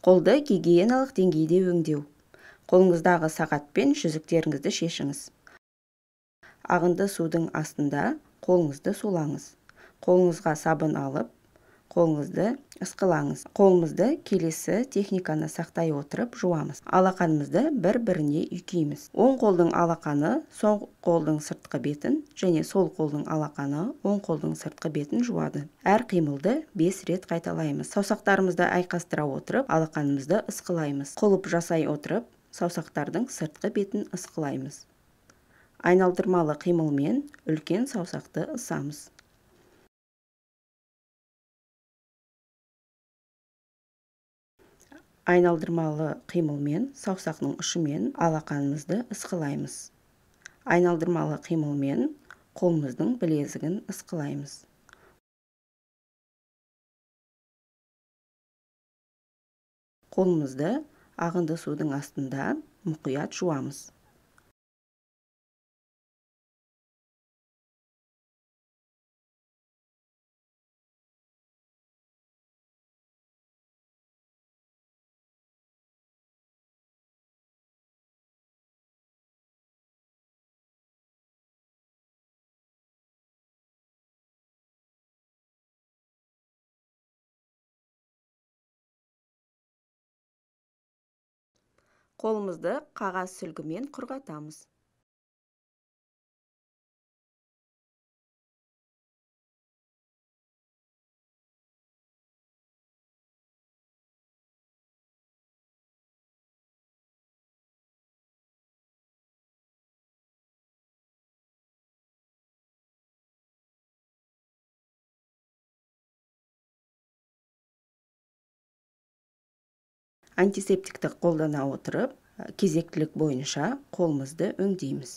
Қолды гигиеналық деңгейде өңдеу. Қолыңыздағы сағат пен жүзіктеріңізді шешіңіз. Ағынды судың астында қолыңызды сулаңыз. Қолыңызға сабын алып, қолыңызды ысқылаңыз. Қолымызды келесі техниканы сақтай отырып жуамыз. Алақанымызды бір-біріне үйкейміз. Оң қолдың алақаны сол қолдың сыртқы бетін және сол қолдың алақаны оң қолдың сыртқы бетін жуады. Әр қимылды 5 рет қайталаймыз. Саусақтарымызды айқастыра отырып, алақанымызды ысқылаймыз. Құлып жасай отырып, саусақтардың сыртқы бетін ысқылаймыз. Айналдырмалы қимылмен үлкен саусақты ысамыз. Айналдырмалы қимылмен саусақтың ұшымен алақанымызды ысқылаймыз. Айналдырмалы қимылмен қолымыздың білезігін ысқылаймыз. Қолымызды ағынды судың астында мұқият жуамыз. Қолымызды қағаз сүлгімен құрғатамыз. Антисептикті қолдана отырып, кезектілік бойынша қолымызды өңдейміз.